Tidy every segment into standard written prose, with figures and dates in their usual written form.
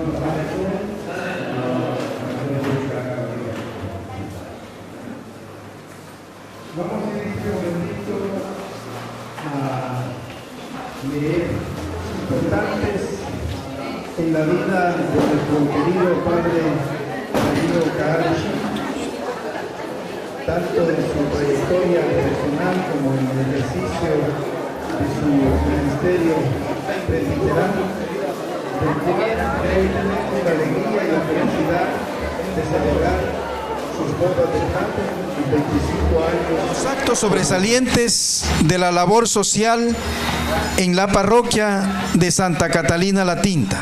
Vamos en este momentito a leer importantes en la vida de nuestro querido padre Darío Caarchi, tanto en su trayectoria personal como en el ejercicio de su ministerio presbiteral, del cual hoy tenemos la alegría y la felicidad de celebrar sus bodas de plata y 25 años. Los actos sobresalientes de la labor social en la parroquia de Santa Catalina La Tinta.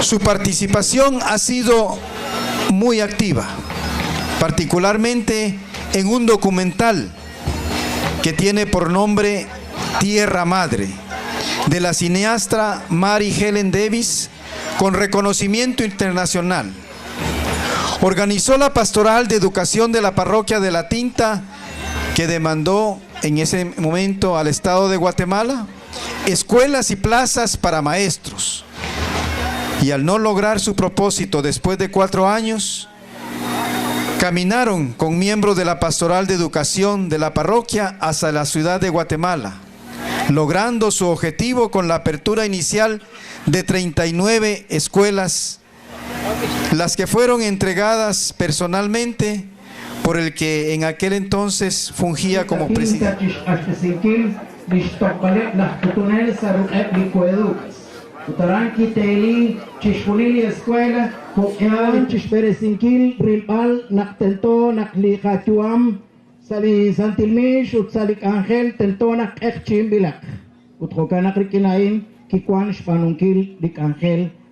Su participación ha sido muy activa, particularmente en un documental que tiene por nombre Tierra Madre, de la cineasta Mary Helen Davis, con reconocimiento internacional. Organizó la pastoral de educación de la parroquia de La Tinta, que demandó en ese momento al Estado de Guatemala escuelas y plazas para maestros. Y al no lograr su propósito después de 4 años, caminaron con miembros de la pastoral de educación de la parroquia hasta la ciudad de Guatemala, logrando su objetivo con la apertura inicial de 39 escuelas, las que fueron entregadas personalmente por el que en aquel entonces fungía como presidente.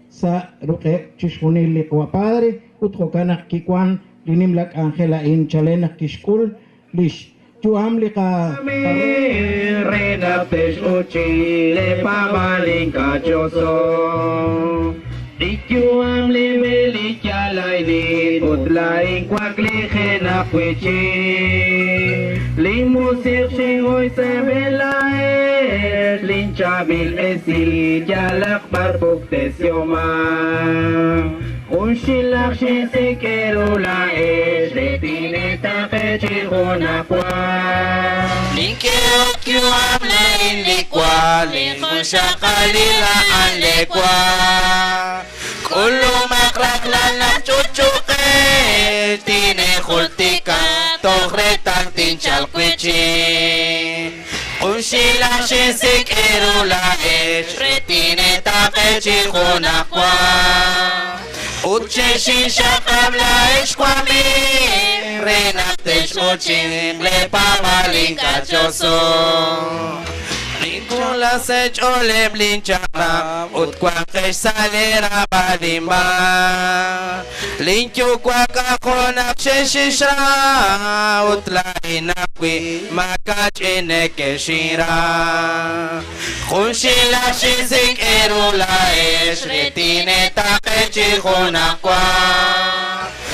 Sa ruqeb chixjunil li qapadre ut jo'kan naq kiwan li nimla k'anjel a'in chalen naq kixk'ul lix yu'am li qa Linchabil esil yalak barpuk tesioma Unshilak shisekerula es retineta pechihonakwa Linkeok yuam leilikwa Linkushakalila anlekwa Kulumakraklan na chuchuke Tinehultika Togretan tinchalkwichi Unsila shisik erula esh retineta pechihonakwa Uche shishakabla eshkwami Renatesh ochin lepamalin kachoso Nicola sech olem linchama Utkwang salera balimba Linchu kwaka konak shishra Utla inakwi makach inekeshira Kunshila shisik erula esh retineta pechihonakwa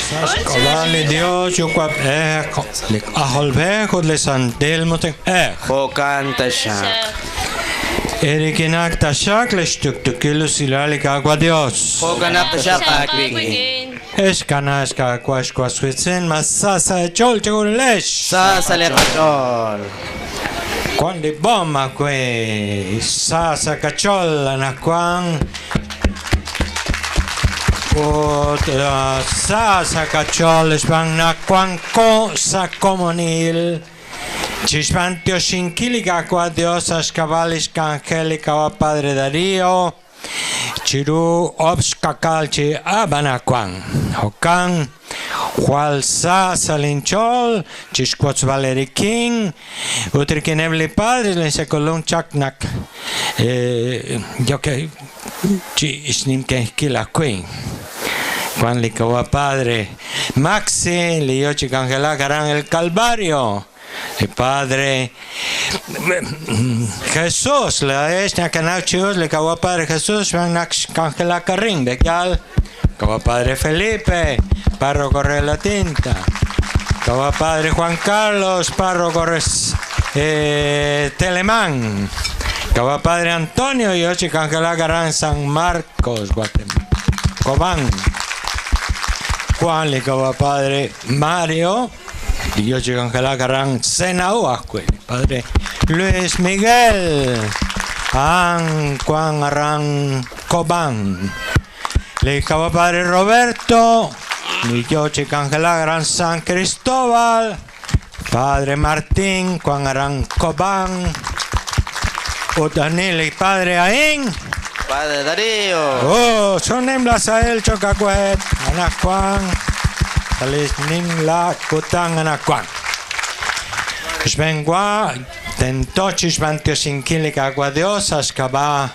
Saskolani Dios yukwap lik aholbe le santel motek Jokan tashak. Erikinak tashak le shtuktukilu silalik agua Dios. Jokanak tashak akwigin. Eshkana eshka kwashkwaswitzin masasa echol chegulesh. Sasa le kachol. Kwandi bomba kwe sasa kachol anakwan. Sa kachol shbang nakwan ko sa komonil. Chishban teoshinkiliga kwa Dios ashkabalish kangelica wa Padre Darío. Chiru obskakalchi abanakwan. Hokan Jual sa salinchol, chishkwatz valerikin, utrikinebli padre, lensekolun chaknak. Yo que chi isnim que Juan Licawa padre Maxi, Liochi Cangela Garán el Calvario. El padre Jesús, la es Nakanachus, le cagó padre Jesús, Juan Cangela Carrín, Becal, como padre Felipe, párroco de la Tinta, como padre Juan Carlos, párroco Telemán, Kawa Padre Antonio Yochi Kanjala San Marcos, Guatemala. Cobán. Juan Likawa Padre Mario Yochi Kanjala Garan Senaú Padre Luis Miguel An Juan Arran Cobán. Likawa Padre Roberto Yochi Kanjala Garan San Cristóbal. Padre Martín Juan Arán Cobán. Utanil y Padre Aín. Padre Darío. Oh, sonem la sael chocacuet, anacuan, salis nin la kutan anacuan. Xbengua, tentochis bantiosinquili agua Dios, ascaba,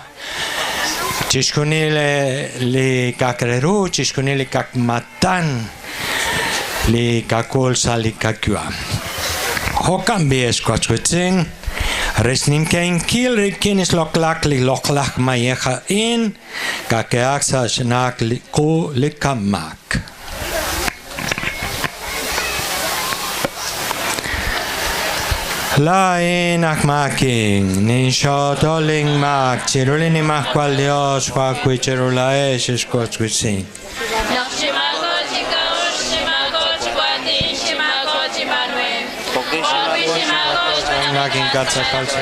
chiscunile li cacreru, chiscunile cacmatan, li caculsa li cacua. Hokan bies cuachuetzin, Resninkein kilrikinis loklak li loklak mayeja in, kakeaksa shnak li ku likamak. La inakmakin, nin shotoling mak, chirulini makwal Dios, huakui chirulaesh escochuitzin. Nakin katsa kalsa.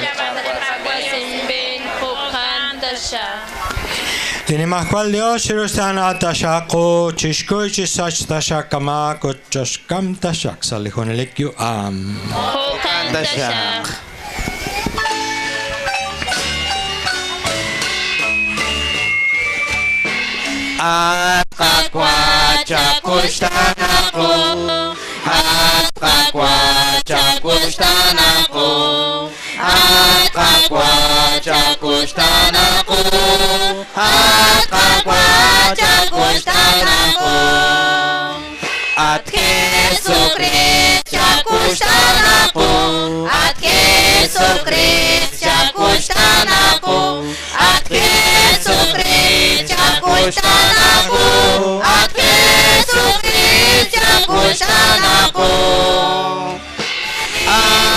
Tinimahkual Dios shirustan atashaku chishkuy chisach tashakama kuchoshkam tashak salihunilik yu am. Tashak. At kakwa chakushtanaku. At kakwa chakushtanaku. At kakwa chakushtanaku. At kakwa chakushtanaku. At Jesucristo chakushtanaku. At Jesucristo chakushtanaku. At Jesucristo chakushtanaku. At Jesucristo chakushtanaku. At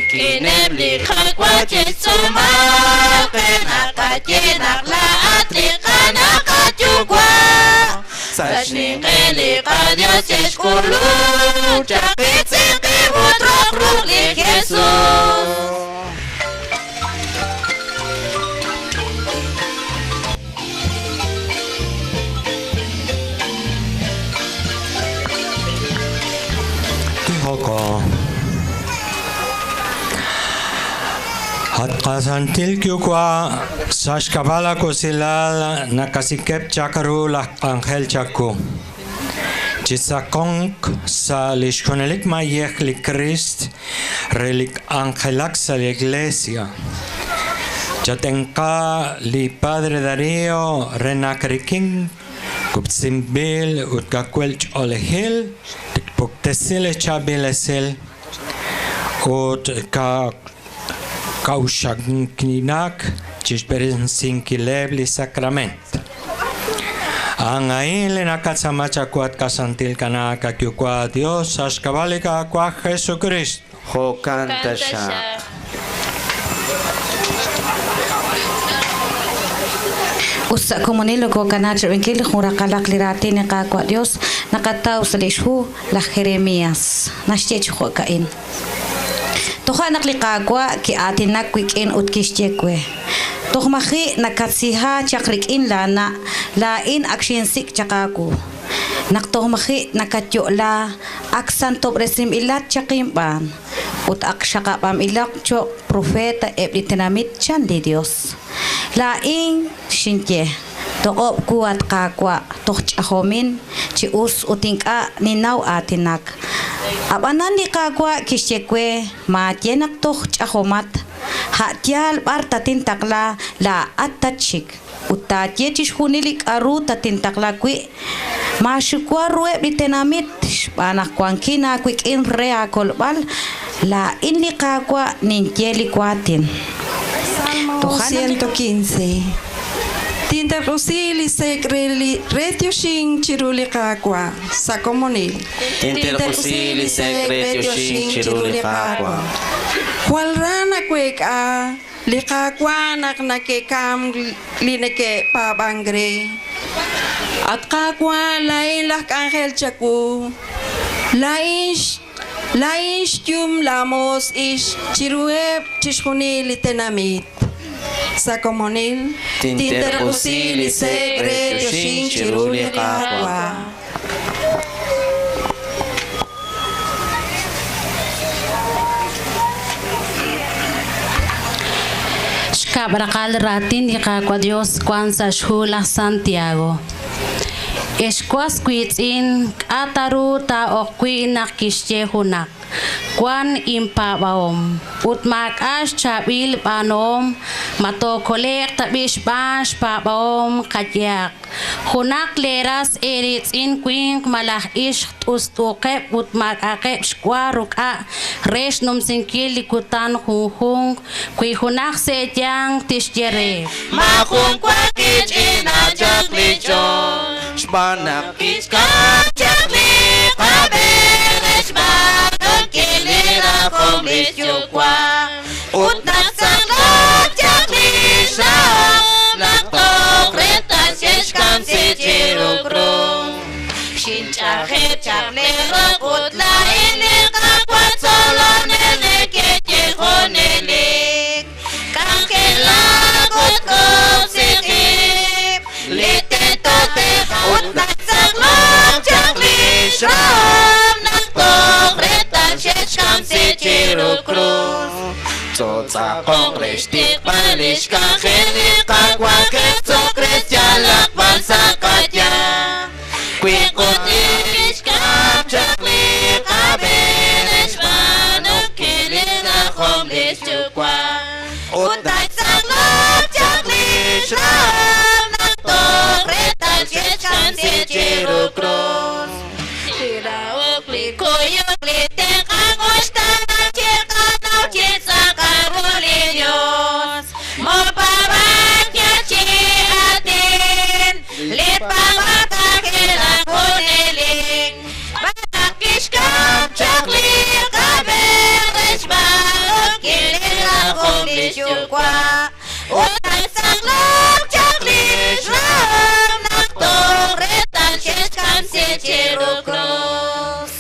Kinebli kakwa chitsumak Nakatyenak laat likanakatyugwa Sashninqeli ka Dios eskulu Chakitsinqi butrokruk li Jesus. Tihoko. At kasantil kyukwa sashkabala kusilal nakasikep chakaru lah angel chaku. Chisakong sa lishkonelik mayek li Christ relik angelak sa la iglesia. Chatenka li Padre Darío renakrikin kupsimbil utkakwelch olehil tikpuktesil chabilesil ut ka kaushakinak chisperensinkileb li sacrament. Ang ain le nakatsamachakuat kasantil kanaka kyukua Dios ashkabalika kwa Jesucristo. Jokan tashak. Usa komunilo ko kanach winkil jurakalak lirati ni kakwa Dios nakataw sa lishu la Jeremias nashtech jokain. Toja naklikakwa ki atinak wikin utkishchekwe. Tohmaji nakatsiha chakrikin lana lain akshinsik chakaku. Naktohmaji nakatyola aksan topresim ilat chakimban. Ut akshakapam ilak chok profeta eblitinamit chan di Dios. Lain shinche. Toop kuat kakwa tohchahomin chi us utinka ninaw atinak. Abanan ni kakwa kishchekwe matyenak tohchahomat. Hatial bar tatintakla la atachik. Utatye chishjunilik aru tatintakla kwi. Mashukwa rueb litenamit banakwankina kwik in rea kolbal la inli kakwa nintyeli kwatin. Salmo 115. Tinterusili sekreli retioshin chiruli kakwa sakomonil. Tinterusili sekretio shin chiruli kakwa. Jwal ra naweek'a li Qaawa' naq nake'kamk li neke'paab'ank re. At Qaawa', laa'in laj k'anjel chawu. Laa'in laa'in xyum laamoos ix chiruheb' chixjunil li tenamit. Sa' komonil tinterq'usi li sek' re yoxink chiru li Qaawa'. Xkab' raqal raatin li Qaawa' Dios wan sa' xhu laj Santiago. Ex was wiitz'in, k'a' ta ru taa'ok wi' naq kixye junaq wan inpaab'ahom ut maak'a' xchaab'il b'aanuhom ma tookole'q tab'i' xb'aan xpaab'ahom qayehaq. Junaq leeras eeriitz'in winq malaj ixq t'ust'uuqeb' ut maak'a'aqeb' xwa ruk'a' re xnumsinkil li kutan junjunq wi junaq sa' eeyanq tixye re. Maajun wa kich'ina chaq li ch'ool Xb'aan naq kixk'am chaq li qab'e re xb'aanunkil li rajom li xyuwa' ut naq tz'aqlok chaq li xrahom naq toj reetal xe'xkamsi chiru krus. Xinch'ajeb' chaq li roq ut laa'in li Qaawa' tzolonel neke'ye junelik. K'anjelak ut kub'siqib' li tento ut naq tz'aqlok chaq li xrahom naq toj reetal xe'xkamsi chiru krus. Tzotz'aqoq re xtiqb'al li xk'anjel li Qaawa' Jesucristo yalaq b'ar sa' qayanq. Wi ut li kixk'am chaq li qab'e re xb'aanunkil li rajom li xyuwa' ut naq tz'aqlok chaq li xrahom naq toj reetal xe'xkamsi chiru krus. Li rahok, li kuyuk, li tenq'ank uxtaanal chiqanaw chi tz'aqal ru li Dios. Mopaab'ank yal chi aatin, li paab'ank k'anjelak junelik. B'araq kixk'am chaq li qab'e re xb'aanunkil li rajom li xyuwa' ut naq tz'aqlok chaq li xrahom naq toj reetal xe'xkamsi chiru krus.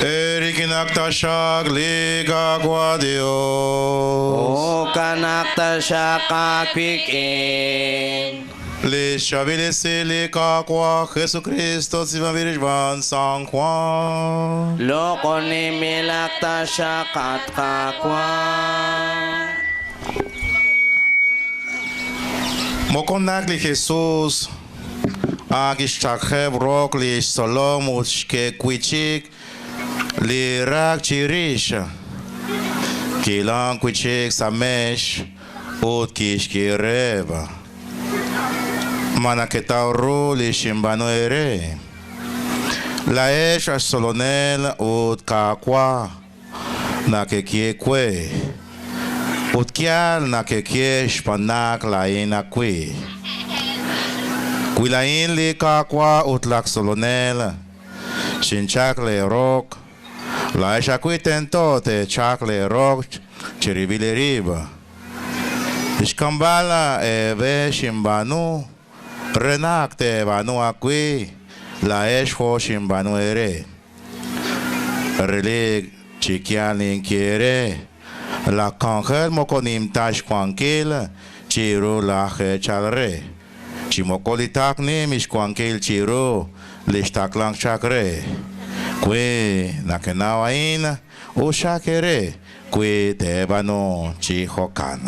Erikinaktaxak li Qaawa' Dios. Okanaktaxak aawik'in. Li xchaab'ilesi li Qaawa' Jesucristo tz'iib'anb'il xb'aan San Juan. Loq'onimilaktaxak at Qaawa'. Mokonak li Jesús akixchaqjeb' rok li xtzolom ut xke'wichik li rak chirix. Kilan wichik sa' mex ut kixkireb'. Ma naketaw ru li xinb'aanu eere. Laa'ex aj tzolonel ut Qaawa' nakekye we. Ut yaal nakekye xb'aan naq laa'in ajwi'. Wi laa'in li Qaawa' ut laj tzolonel xinchaq lee rok, laa'ex ajwi' tento teechaq lee rok chirib'il eerib'. Xk'amb'al eeb'e xinb'aanu re naq teeb'aanu ajwi' laa'ex jo' xinb'aanu eere. Relik chi yaal ninye eere, laj k'anjel moko nim ta xwankil chiru laj eechal re, chi moko li taq nim xwankil chiru li xtaqlank chaq re. Wi nakenaw a'in, uxaq eere wi teeb'aanu chi jo'kan.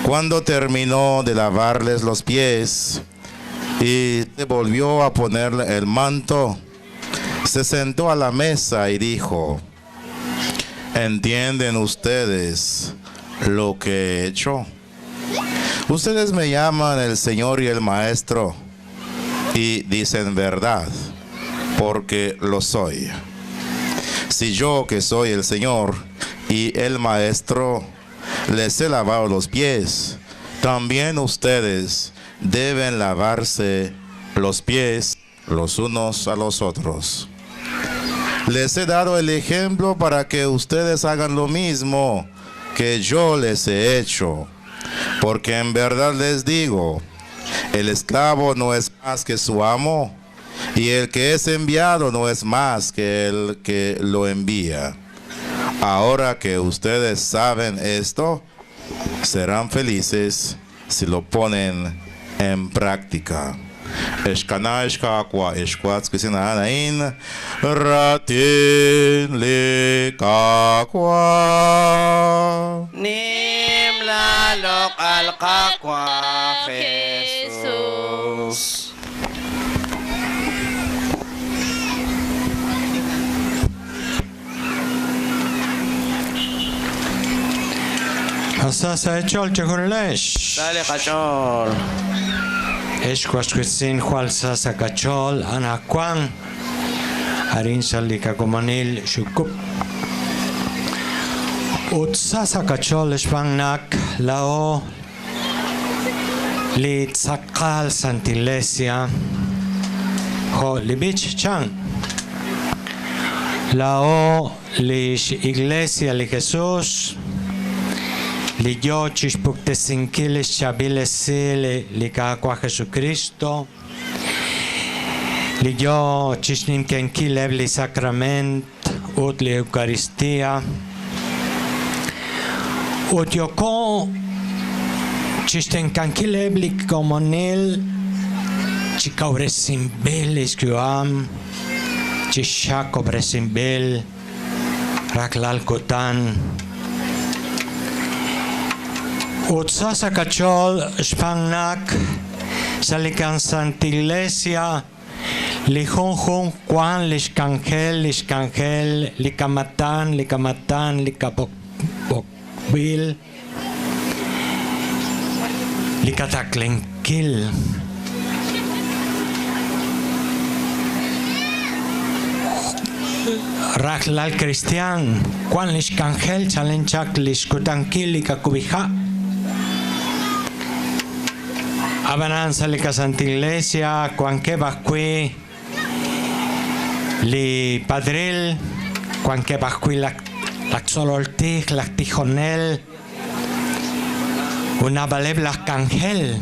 Cuando terminó de lavarles los pies, y se volvió a ponerle el manto. Se sentó a la mesa y dijo: ¿Entienden ustedes lo que he hecho? Ustedes me llaman el Señor y el Maestro, y dicen verdad, porque lo soy. Si yo, que soy el Señor y el Maestro, les he lavado los pies, también ustedes deben lavarse los pies los unos a los otros. Les he dado el ejemplo para que ustedes hagan lo mismo que yo les he hecho. Porque en verdad les digo, el esclavo no es más que su amo, y el que es enviado no es más que el que lo envía. Ahora que ustedes saben esto, serán felices si lo ponen en práctica. Eshkana eshkakwa eshkwats kisinain ratin likakwa. Nimlalok alkakwa Jesus. Asasa echol chejurlesh. Dale kachol. Eshkwashkwitzin jual sasa kachol anakuan. Arin salikakomanil shukup. Ut sasa kachol eshbangnak lao li tzakal santilesia ho libich chan. Lao lish iglesia li Jesús. Li yo chispuktesinkilis chabilesil li kakua Jesucristo. Li yo chisnimkenkileb li sacrament ut li Eucaristia. Ut yoko chistenkankileb li komonil chikauresimbil iskuam chishakobresimbel raklalkutan. Ut sasa kachol spangnak salikan Santa Iglesia li jun kuan lixkanjel lixkanjel likamatan likamatan likabokbil likataklenkil. Raklal cristian kuan lixkanjel chalenchak lixkutankil likakubija. Abanan salika Santa Iglesia, cuanque bascui li padril, cuanque bascui la xololtij, la tijonel, una baleb la cangel.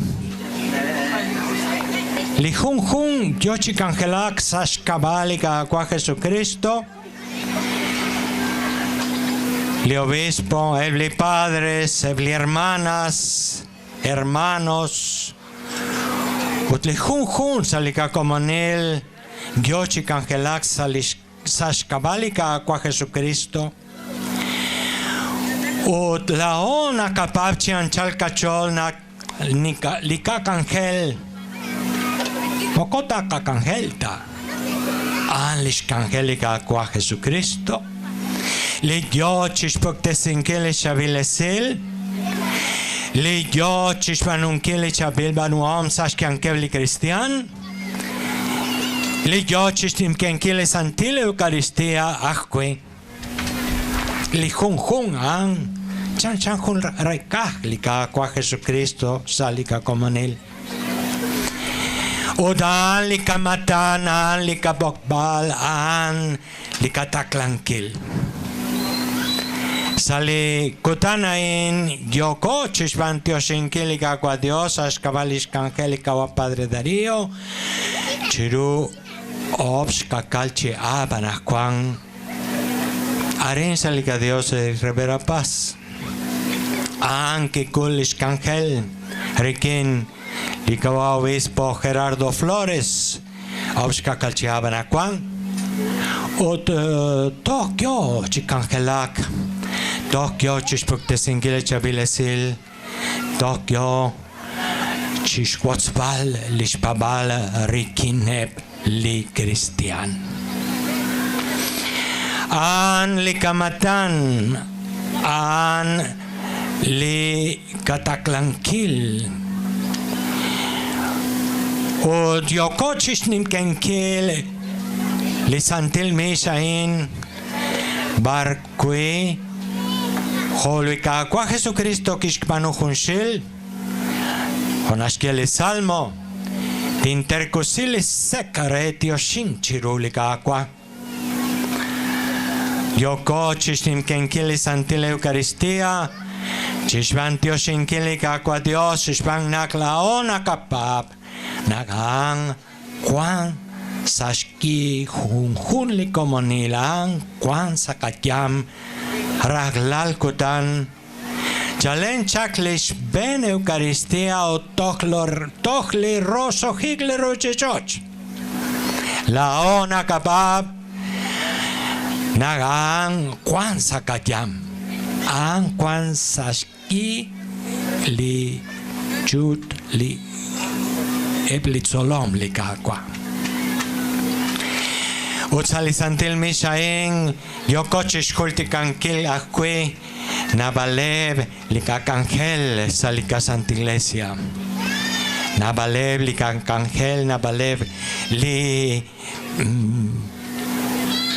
Li jun jun, yochi cangelak, sash cabalika, aqua Jesucristo. Li obispo, ebli padres, ebli hermanas, hermanos. Ut li jun jun salika komonil, yochi cangelak sash kabalika aqua Jesucristo. Ut laona kapapchi anchal kachol na lika cangel. Mokota kakangelta. An lishkangelika aqua Jesucristo. Li yochi shpoktesinkel shabilesil. Li yochi shpanunkil shabil banuom sashkankebli cristian. Li yochi shtimkenkil santil Eucaristia ajque. Li jun jun an chan chan jun rekaj lika aqua Jesucristo salika komonil. Udan lika matan an lika bokbal an lika taklankil. Sali kutanain yoko chishbantio lika aqua Dios ashkabalish kangelika wa Padre Darío chiru obs kakalchi abanakuan aren salika Dios revera paz. Anke kulish kangel rikin likawa obispo Gerardo Flores obs kakalchi abanakuan ut Tokyo chikangelak Tokyo chispuktesinquile chabilesil Tokyo Chixwotzb'al lix paab'aal rik'ineb' li kristiaan. A'an li kamatan, a'an li kataklankil. Ut yooko chixnimkenkil li santil miix a'in b'ar wi' jo' li Qaawa' Jesucristo kixb'aanu junxil, jo' naxye li Salmo, tinterkusi li sek re tioxink chiru li Qaawa'. Yooko chixnimkenkil li Santil Eucaristía, chixb'antioxinkil li Qaawa' Dios, xb'aan naq laa'o naqapaab' naq a'an wan sa' xyi junjun li komonil, a'an wan sa' qayam rajlal kutan. Chalen chaq li xb'een Eucaristía ut toj li roso'jik li ruchich'och'. Laa'o naqapaab' naq a'an wan sa' qayam, a'an wan sa' xyi li ch'uut li eb' li tzolom li Qaawa'. Ut sa' li santil miix a'in yooko chixjultikankil ajwi' naab'aleb' li qak'anjel sa' li qaSanta Iglesia. Naab'aleb' li qak'anjel, naab'aleb' li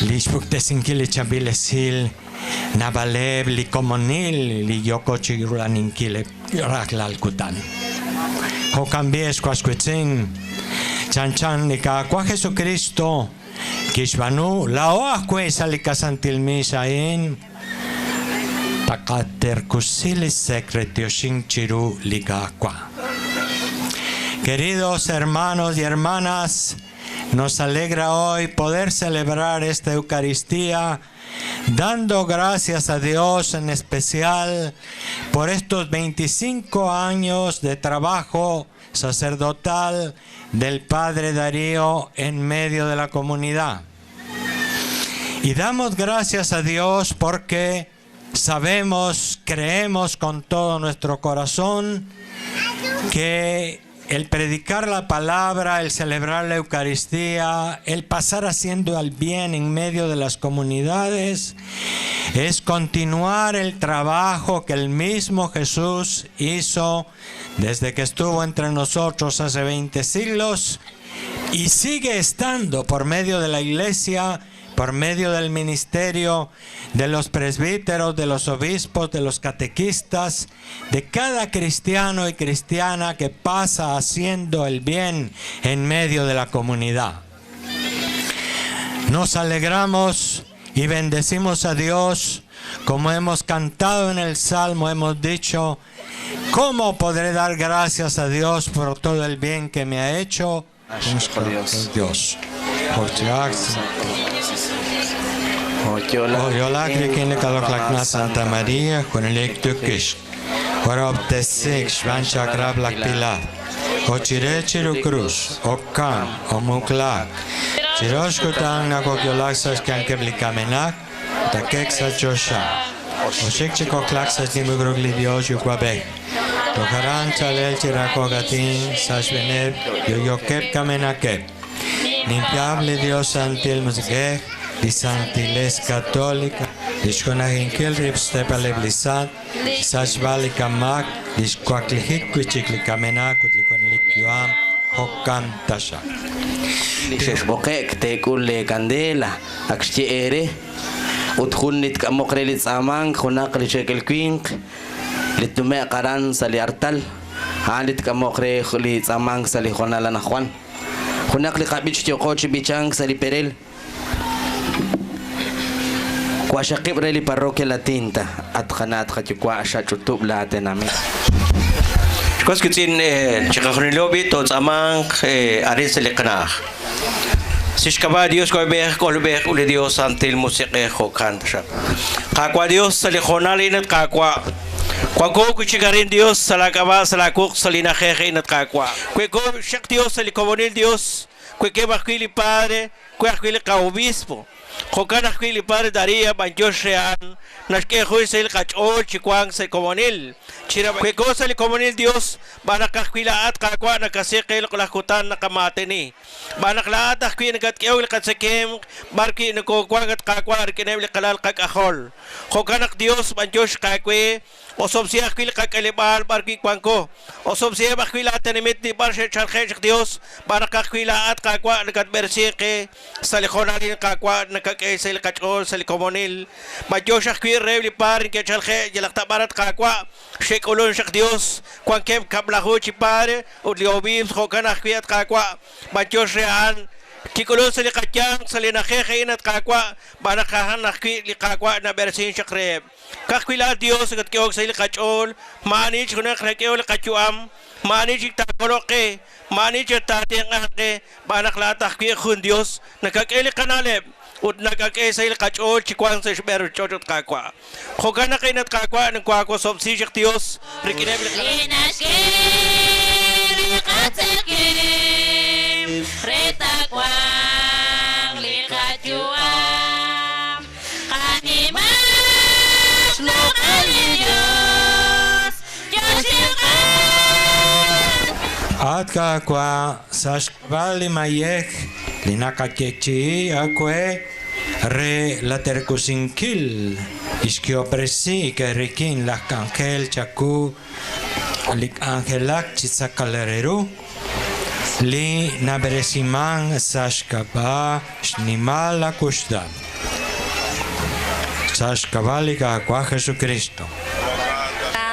li xpuktesinkil li chaab'il esil, naab'aleb' li komonil li yooko chirulaninkil rajlal kutan. Jo'kan b'i' ex was wiitz'in, chanchan li Qaawa' Jesucristo kixb'aanu laa'o ajwi' sa' li qasantil miix a'in taqaterkusi li sek re tioxink chiru li Qaawa'. Queridos hermanos y hermanas, nos alegra hoy poder celebrar esta Eucaristía, dando gracias a Dios en especial por estos 25 años de trabajo sacerdotal del Padre Darío en medio de la comunidad. Y damos gracias a Dios porque sabemos, creemos con todo nuestro corazón que el predicar la palabra, el celebrar la Eucaristía, el pasar haciendo el bien en medio de las comunidades, es continuar el trabajo que el mismo Jesús hizo desde que estuvo entre nosotros hace 20 siglos y sigue estando por medio de la iglesia, por medio del ministerio de los presbíteros, de los obispos, de los catequistas, de cada cristiano y cristiana que pasa haciendo el bien en medio de la comunidad. Nos alegramos y bendecimos a Dios, como hemos cantado en el Salmo, hemos dicho, ¿cómo podré dar gracias a Dios por todo el bien que me ha hecho? Dios. Santa María, con el Ectukish, Orobtesik, Shvan Chakrab Lakpila, Ochirechiru Cruz, Okam, Omuklak, Chiroshkutan Nakokyolaxas Kankeblikamenak, Takexa Chosha, Oshikchikoklaxas Nimugrugli Dios Yukwabek, Toharan Chalel Chirakogatin, Sashbeneb, Yoyokep Kamenakep, Limpiable Dios Santil Musgej, Lisantiles Católica, Lishkonahinkel Ripstepaleblisat, Sashbalikamak, Lishkuaklijik Kuichiklikamenak, Utlikonelikyuam, Hokam Tasha. Xexb'oqek teek'ul le candela, ak xye ere, ut jun li tk'amoq re li tz'aamank, junaq li xekel winq, li tume'q aran sa' li artal, a'an li tk'amoq re li tz'aamank sa' li jonal anajwan. Junaq li qab'ich yoqo chi b'ichank sa' li perel. Kuaxaqib' re li parroquia La Tinta, at qana at qayuwa' xach'utub' la tenamit. Xk'osk'itz'in chiqajunilobi totz'amanq arin sa' li qana'aj. Sixkab'a Dios k'olb'ej k'olb'ej uli Dios santil musiq'ej jo'kan taxaq. Qaawa' Dios sa' li jonal inat qaawa'. Kuanko kuchikarin Dios sa' la k'ab'a sa' la kuq sa' li najej inat qaawa'. Kueko xaq Dios sa' li komonil Dios, kueke b'ajwi' li Padre, kue ajwi' li qa'obispo. Jo'kan ajwi' li padre Daría b'anyox re a'an naxk'e jun sa' li qach'ool chi wank sa' komonil. Chirab'eko sa' li komonil Dios b'anaq ajwi' laa'at Qaawa' nakasi qe loq'laj kutan naqamaateni. B'anaq laa'at ajwi' nakatk'ehok li qatzekeem b'ar wi' nokowank at Qaawa' rik'ineb' li qalal qak'ajol. Jo'kan naq Dios b'anyox qaawe osob'si ajwi' li qak'aleb'aal b'ar wi' wanko. Osob'siheb' ajwi' laatenamit li b'ar xe'chalje'k chaq Dios b'anaq ajwi' laa'at Qaawa' nakatb'eresi qe sa' li jo'nalil Qaawa' nakak'e sa' li qach'ool sa' li komonil. B'anyox ajwi' reheb' li par neke'chalje' yalaq ta b'ar at Qaawa' xe'k'ulun xaq Dios wankeb' kab'laju chi padre ut li obiisp jo'kan ajwi' at Qaawa' b'anyox re a'an kik'ulun sa' li qayanq sa' li na'ajej a'in at Qaawa' b'anaq a'an ajwi' li Qaawa' nab'eresin xaq reheb'. Ka'ajwi' laa'at Dios nakatk'ehok sa' li qach'ool maa'ani chik junaq nak'ehok li qayu'am maa'ani chik taakoloq qe maa'ani chik taatenq'anq qe b'anaq laa'at ajwi' jun Dios nakak'e li qana'leb' ut nakak'e sa' li qach'ool chi wank sa' xb'een ruchich'och' at Qaawa'. Jo'kan naq a'in at Qaawa' nokaawosob'si chaq Dios rik'ineb' li Li naxk'e li qatzekeem re taawanq li qayu'am. Qanimaq xloq'al li Dios, yoxinq'aat. At Qaawa' sa' xk'ab'a' li mayej li naqayeechi'i aawe re la terkusinkil ixkiopresi rik'in laj k'anjel chaku li k'anjelak chi tz'aqal re ru li nab'eresiman sa' xk'ab'a' xnimal la kuxtal. Sa' xk'ab'a' li Qaawa' Jesucristo.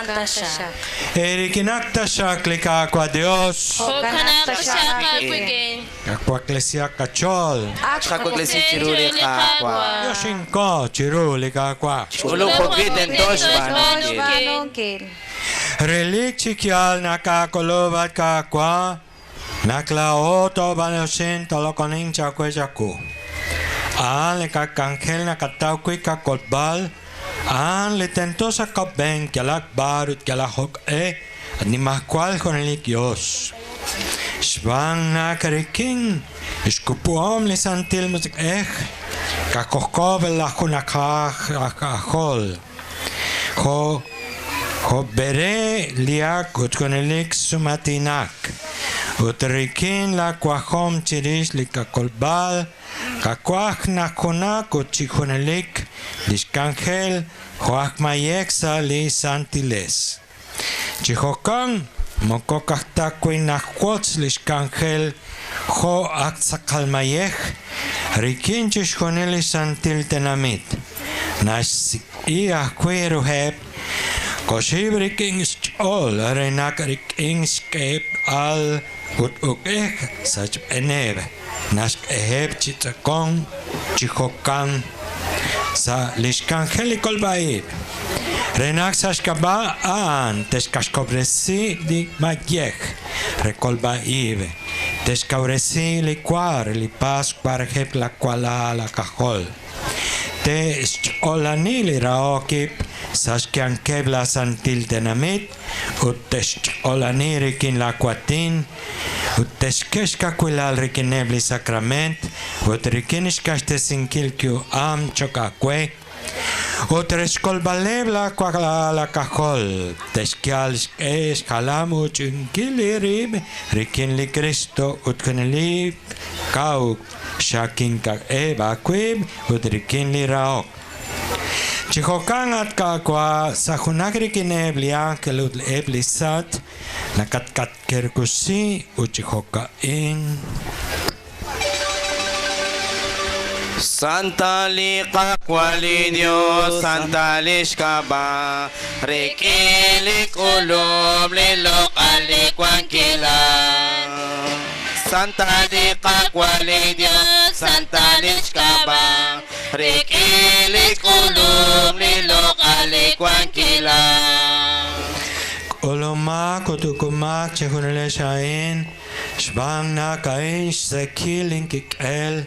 Taxaq. Erikinak taxaq li Qaawa' Dios. Jo'kanaq taxaq aawik'in. Qakwaklesi qach'ool. Xqawaklesi chiru li Qaawa'. Yoxinko chiru li Qaawa'. Xk'ulub jo'wi' tento xb'aanunkil. Relik chi yaal nakakolob at Qaawa' naklaoto b'anoxin tolokonin chawe chaku. A'an li qak'anjel nakataw wi' qakolb'al a'an li tento sa' qab'een yalaq b'ar ut yalaq jo'q'e at nimajwal junelik Dios. Xb'aan naq rik'in xkupuhom li Santil Musiq'ej kakojkob' laj junaqaj ajol. Jo jo b'ere liak ut junelik sumatinak. Ut rik'in la kwajom chirix li qakolb'al qakwaj naq junaq ut chi junelik lix k'anjel jo' aj mayej sa' li santiles. Chi jo'kan moko ka'aj wi' naqwotz lix k'anjel jo' aj tz'aqal mayej rik'in chixjunil li santil tenamit. Naxsik'i ajwi' ruheb' koxib' rik'in xch'ool re naq rik'in xk'eeb'al ut uk'ej sa' xb'eeneb' naxk'eheb' chi tz'aqonk chi jo'kan sa' lix k'anjel li kolb'a'ib'. Re naq sa' xk'ab'a' a'an texk'axkob'resi li mayej re kolb'a'ib', texkawresi li wa re li Pascua reheb' la walal aak'ajol. Texch'olani li rahok-ib' sa' xyanqeb' la santil tenamit ut texch'olani rik'in la waatin ut texk'e xkawilal rik'ineb' li sacrament ut rik'in xq'axtesinkil yu'am cho'q aawe. Ut re xkolb'aleb' la walal aak'ajol texyal xk'e xjalam-uuchinkil eerib' rik'in li Cristo ut junelik kaw xakinka'eb' aawib' ut rik'in li rahok. Chi jo'kan at Qaawa' sa' junaj rik'ineb' li ángel ut eb' li sant nakatkatkerkusi ut chi jo'ka'in. Santa li Qaawa' li Dios, Santa li xk'ab'a', rik'in li k'ulub' li loq'al li wankilal. Santa li Qaawa' li Dios, Santa li xk'ab'a', rik'in li k'ulub' li loq'al li wankilal. K'ulumaq ut ukumaq chejunilex a'in xb'aan naq a'in xsekil inkik'el.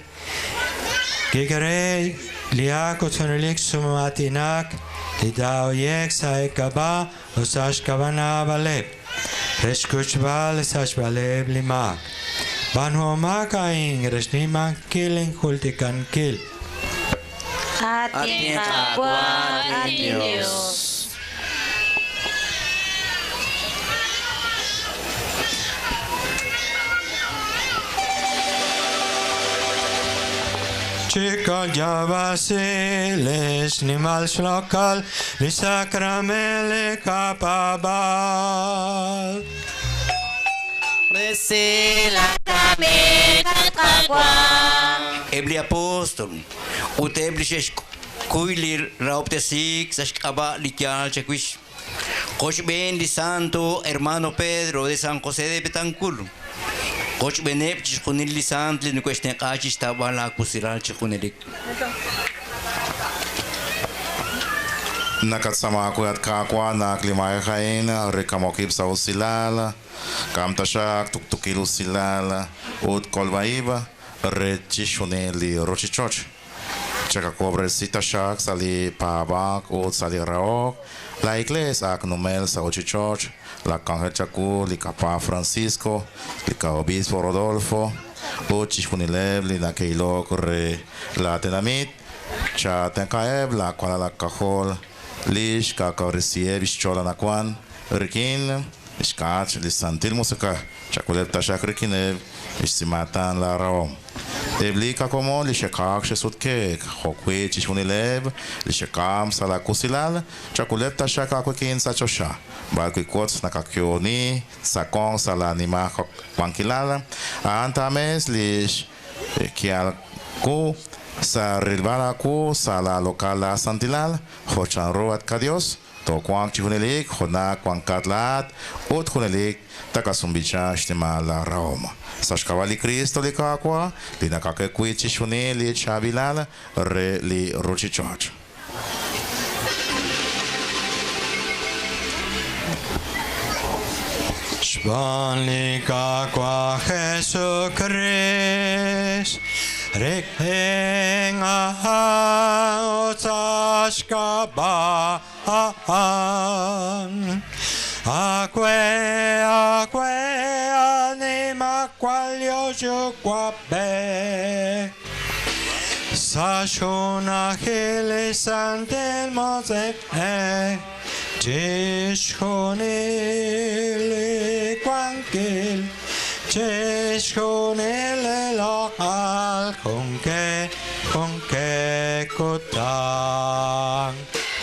Kik'e liak ut junelik sumatinak li taa'oye'q sa' eek'ab'a' ut sa' xk'ab'a' naab'aleb' re xkuyb'al xsachb'aleb' li maak. B'aanuhomaq a'in re xnimankil injultikankil. Atin Qaawa', at Dios. Chica ya vaciles, ni mal local, ni sacramele capabal. Ebli apóstol, utebli xex kuyli raoptesik, saxkaba likyal chekwish. Kochben li santo hermano Pedro de San José de Betancur. Kochbenep chixjunil li sant li nukuextenq'a chixtab'al akusilal chixjunelik. Nakatsamaku at kakwa naklimayakain rekamokip sa usilal kamtashak tuktukil usilal ut kolbaiba rechishuneli rochichoch chakakobresita shak sali pabak ut sali raok la iglesia ak numel sa ochichoch la cangel chaku li capa Francisco li ka obispo Rodolfo ut chishunileb li nakeilok re la tenamit cha tenkaeb la kuala la kajol lish kakarisiev chola nakwan rikin ishkach li santil musika chakuleb tashak rikinev ishsimatan la raom Eblika como li shekak shesutkek hokwe chishunilev li shekam salakusilal chakuleb tashak akwekin sachosha balkuikots nakakioni sakon salanima kwankilal antames lish kialku sa rilbala ku sala lokala santilal hochan at kadios tokuan chihunelik jona kuankatlat ut hunelik takasumbicha shtima la raoma sashkawali Cristo li kakwa li nakake kuichi shuneli chabilal re li ruchichoch. Xb'aan li Qaawa' Jesucrist, rik'in a'an saxkab'an. Akwe, akwe, anima cual yo cuape. Sashuna hili santil mosek e. Chishunili kwankil. Chishunili lokal junke, junke kutang.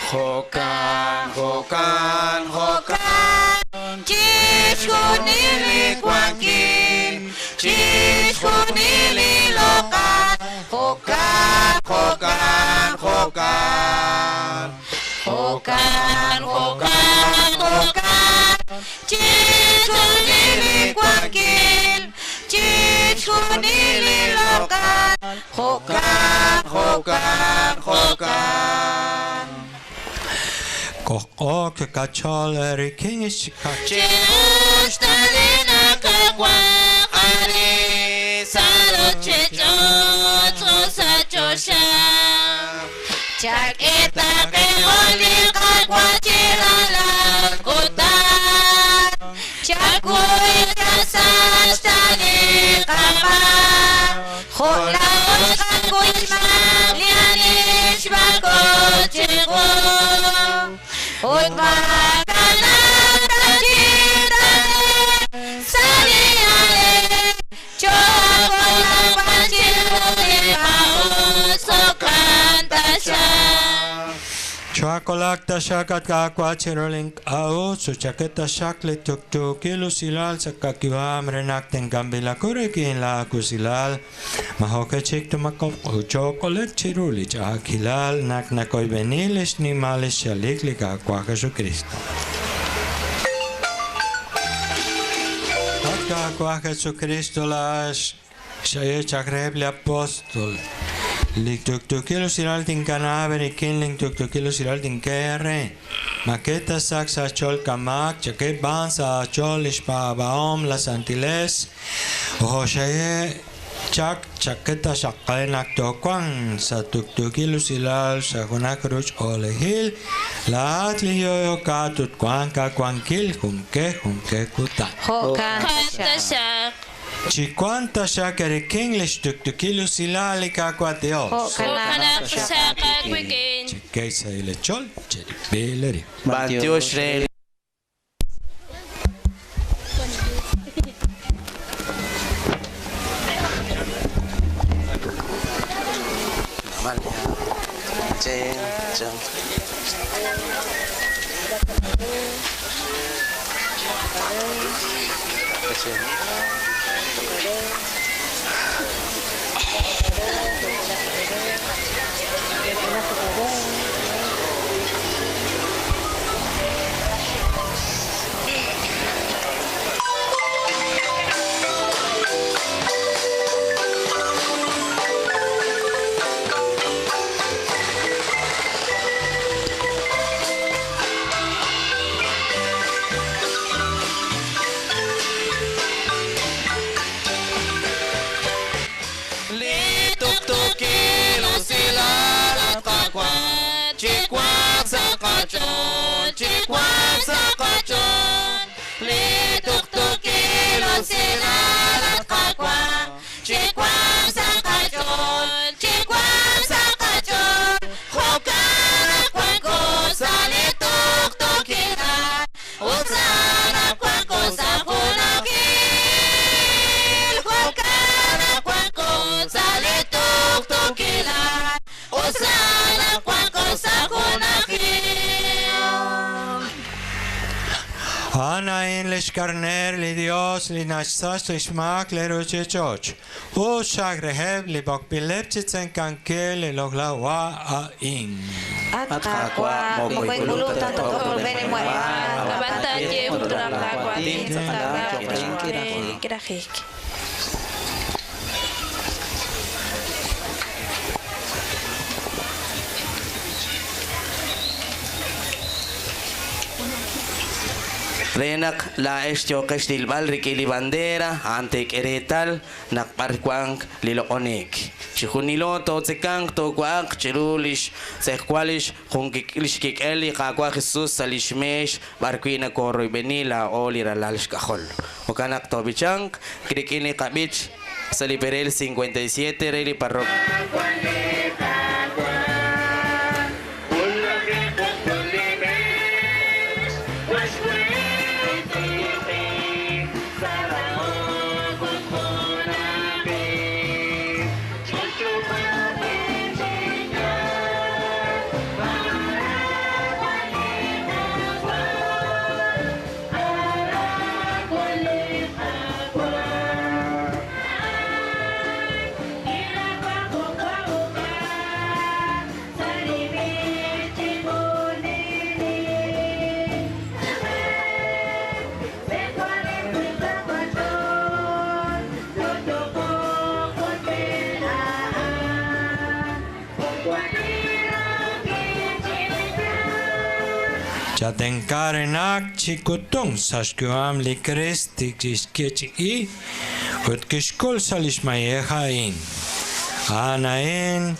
Jokan, jokan, jokan. Chishunili kwankil. Chishunili lokal. Jokan, jokan, jokan. Jokan, jokan, jokan. Chishunili kwankil. Chishunili lokal. Jokan, jokan, jokan. Kokok kachol rikin ishka. Chiustalina kakwa ari sarochecho sachosha. Chaketa keholi kakwa chiralan kutan. Chakuy kasastani kapa. Hola kakuy lianish bakochigo. Chuacolacta shakat kakwa chirolink ao su chaqueta shakle tuk tuk ilusilal sakakiwam renakten gambila kurekin la kusilal mahoke chik tumakop chocolate chiruli chakilal nak nakoy beniles ni males shalikli kakwa Jesucristo. Kakwa Jesucristo las shaye chakreble apóstol. Lictuktukilusilal tinkanaber ikin lictuktukilusilal tinkere. Maqueta saxa chol kamak, chaque banza chol ishpabaom las antiles. Ojo chak chaqueta shakaenak tokuan sa tuktukilusilal sa junakruch olehil. La atliyoyo katut kuanka kuankil junke junke kuta. Jokan. Chikwanta shakarikin lishtuktukil usilal kakwa Dios. Jo'kanaq taxaq aawik'in. Chikeisa ilechol, cheripileri. Bantiox re Anain lishkarner li Dios li nachsach lishmak le ruchichoch. U shagreheb li bokpilep chitzen kanke li loglawa ain. At qaawa' mokoyk'ulub' ta toq'olb'en mueb'al Ab'an taye ut raqlaq waatin kirajik. Renak la ex dilbal rikili bandera ante queretal nak parquank lilokonik. Chijunilo totzekank tokuak chirulish sejkualish junkiklish kikeli kakua Jesús salishmesh barquina corro y benila oliralalsh kajol. Okanak tobichank krikini kabich saliperel 57 reli parroquia. Chatenkarenak chikutung sashkuam li Kristi kishkechi i ut kishkul salishmayeja in. Anain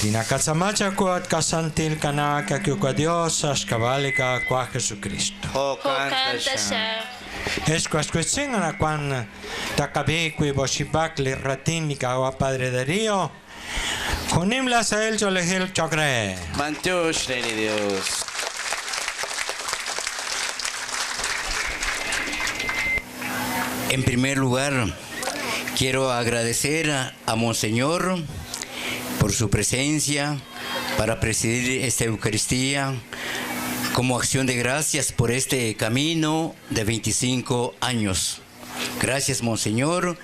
tinakatzamacha kuat kasantil kanaka kiukua Dios ashkabalika kua Jesucristo. Jo'kan taxaq. Escuascuetzin anakuan takabikui boshibak li ratin nikawa Padre Darío. Junim la sael cholejil chocre. Bantiox re Dios. En primer lugar, quiero agradecer a Monseñor por su presencia para presidir esta Eucaristía como acción de gracias por este camino de 25 años. Gracias, Monseñor.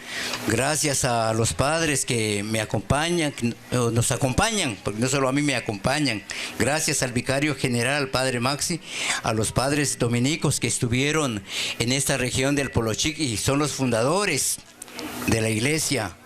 Gracias a los padres que me acompañan, que nos acompañan, porque no solo a mí me acompañan. Gracias al vicario general, Padre Maxi, a los padres dominicos que estuvieron en esta región del Polochic y son los fundadores de la iglesia.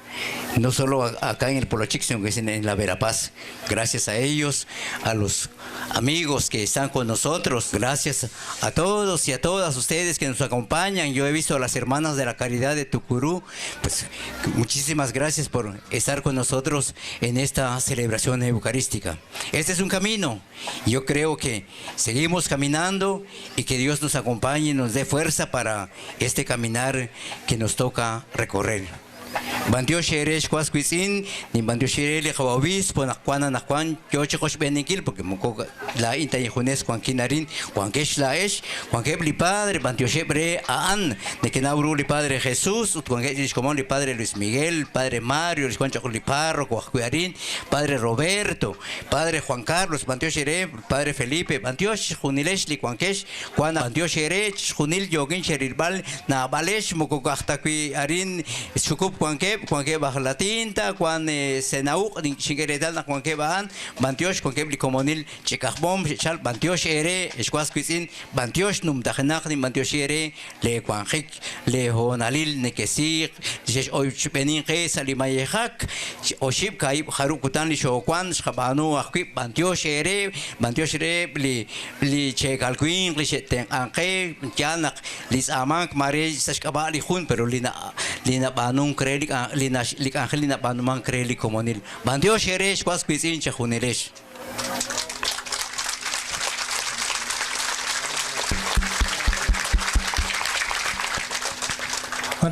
No solo acá en el Polochic, sino que en la Verapaz. Gracias a ellos, a los amigos que están con nosotros, gracias a todos y a todas ustedes que nos acompañan. Yo he visto a las hermanas de la Caridad de Tucurú, pues muchísimas gracias por estar con nosotros en esta celebración eucarística. Este es un camino. Yo creo que seguimos caminando y que Dios nos acompañe y nos dé fuerza para este caminar que nos toca recorrer. Bantiosh eres cuascuitzin, ni bantiosh ere obispo, nacuana nacuan, yoche benikil, porque moko la inta yejunes cuan kinarin, cuan kesh la esh, cuan li padre, bantiosh bre aan, de que nauru li padre Jesús, cuan kesh comón li padre Luis Miguel, padre Mario, Juan li párroco, cuascuarín, padre Roberto, padre Juan Carlos, bantiosh ere, padre Felipe, bantiosh junilesh li cuan kesh, cuan bantiosh ere, junil yogin sherilbal, na balesh moko arin, shukup cuan ke bajo la tinta, cuan senauk, xinqueretal, cuan ke bajan, bantiosh, cuan ke blicomonil, chicajbom, chal, bantiosh ere, escuascuizin, bantiosh numtajenak, bantiosh ere, le cuanjik, le honalil, nekesik, dices, hoy beninje, salimayejak, oship, kaib, harukutan, li xocuan, xabanu, ajquip, bantiosh ere, li, li checalcuin, li chetenanque, yanak, lis amank, mare, sashkaba, li jun, pero lina, lina banun creli, lina Angelina banuman creli comonil. Bantiosh ere, escuascuizin, chejunilesh.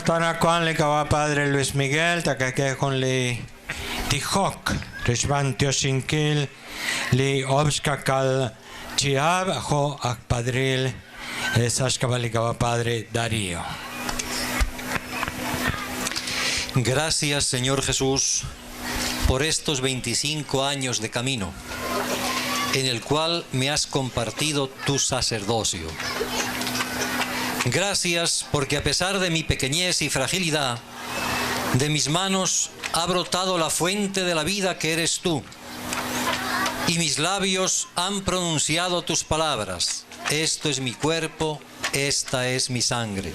Tanacuan le cava padre Luis Miguel, takake con li tijok, rishban tioshinkil, li obskakal chiab, jo akpadril, sashkabali padre Darío. Gracias, Señor Jesús, por estos 25 años de camino, en el cual me has compartido tu sacerdocio. Gracias porque a pesar de mi pequeñez y fragilidad, de mis manos ha brotado la fuente de la vida que eres tú, y mis labios han pronunciado tus palabras. Esto es mi cuerpo, esta es mi sangre.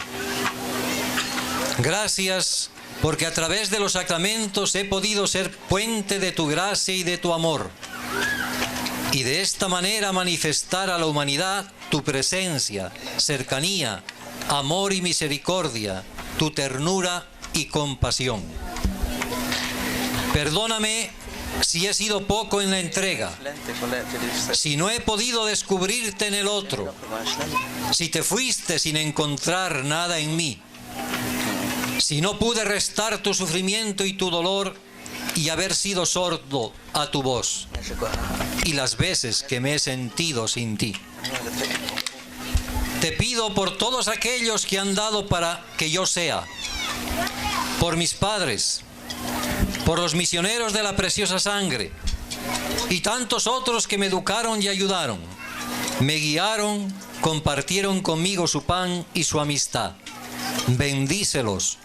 Gracias porque a través de los sacramentos he podido ser puente de tu gracia y de tu amor, y de esta manera manifestar a la humanidad tu presencia, cercanía, amor y misericordia, tu ternura y compasión. Perdóname si he sido poco en la entrega, si no he podido descubrirte en el otro, si te fuiste sin encontrar nada en mí, si no pude restar tu sufrimiento y tu dolor y haber sido sordo a tu voz, y las veces que me he sentido sin ti. Te pido por todos aquellos que han dado para que yo sea, por mis padres, por los misioneros de la preciosa sangre y tantos otros que me educaron y ayudaron, me guiaron, compartieron conmigo su pan y su amistad. Bendícelos.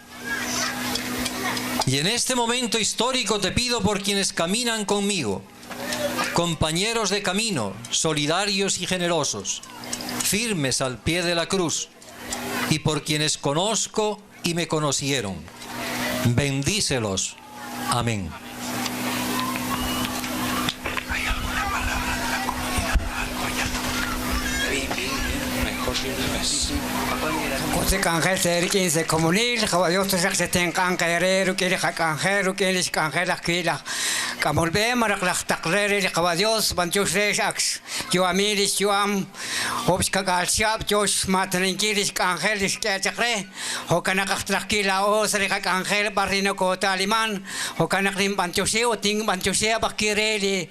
Y en este momento histórico te pido por quienes caminan conmigo, compañeros de camino, solidarios y generosos, firmes al pie de la cruz, y por quienes conozco y me conocieron. Bendícelos. Amén. ¿Hay alguna palabra de la comunidad? Algo ya. Mejor de una vez. K'anjel se se comunil, Dios se tengan querer, que le k'anjel, que le k'anjel aquila. Kamolbe maraqlaq taqrer el Dios, banchus ax, yo amiris yo am, obskakalshab, yo matrinkiris k'anjel k'achaqre, hokanaqaqtlaqkila o sariqa k'anjel barrino kota alemán, hokanaqlin banchuseo, ting banchusea bakireli,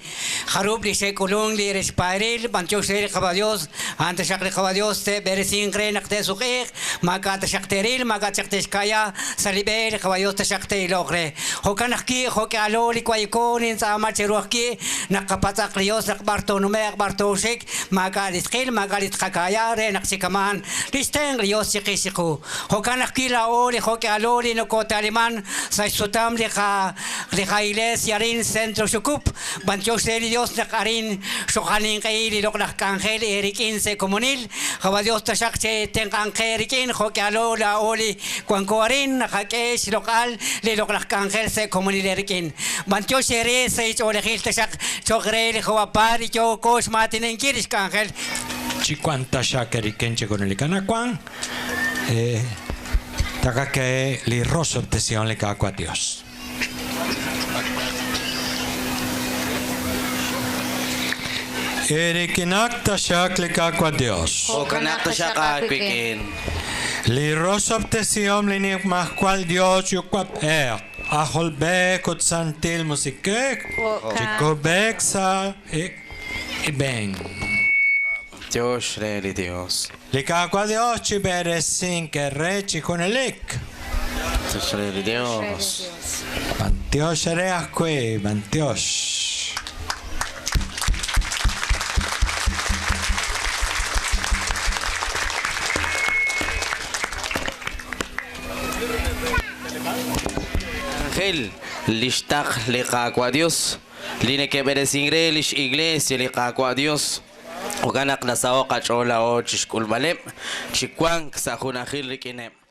jarubli se kulung li respairil, banchus Dios, antes Dios te beresin grenaqte suqiq, makat shaqteril, makat shaqteshkaya, salibel, Dios te shaqteilogre, hokanaqki, hokaloli kuaykon, intzamacheruaqki, naqapatzaqlios, naqbartonumeq, bartoshik, magalisqil, li tqakaya re naq chi kama'an li xtenq' li Dios chiqix chiqu. Jo'kan ajwi' laa'o li jo'k'ihaloo li nokotaliman sa' xsutam li qa li qa iglesia arin Centro Xukup, b'antiox re li Dios naq arin xoqaninq'ehi li loq'laj k'anjel eerik'in sa' komonil. Qawa' Dios taxaq che'tenq'anqe rik'in jo'k'ihaloo laa'o li wanko arin naqak'e xloq'al li loq'laj k'anjel sa' komonil eerik'in. B'antiox eere sa' xch'oolejil taxaq cho'q re li Qawa' Padre yooko xmaatinankil li xk'anjel. Chi wank taxaq eerik'in chi junelik anaqwan. Taqak'e li rosob'tesihom li Qaawa' Dios. Eerik'inak taxaq li Qaawa' Dios. Jo'kanaq taxaq aawik'in. Li rosob'tesihom li Nimajwal Dios Yuwa'b'ej, Ajolb'ej ut Santil Musiq'ej, chikub'eq sa' eeb'een. Dios re li Dios. Li Qaawa' Dios chib'eresinq eere chi junelik. Dios re li Dios. B'antiox re ajwi', b'antiox. Ángel, li xtaql li Qaawa' Dios, li neke'b'eresink re lix iglesia li Qaawa' Dios. Jo'kan naq nasaho' qach'ool laa'o chixk'ulb'aleb', chi wank sa' junajil rik'ineb'.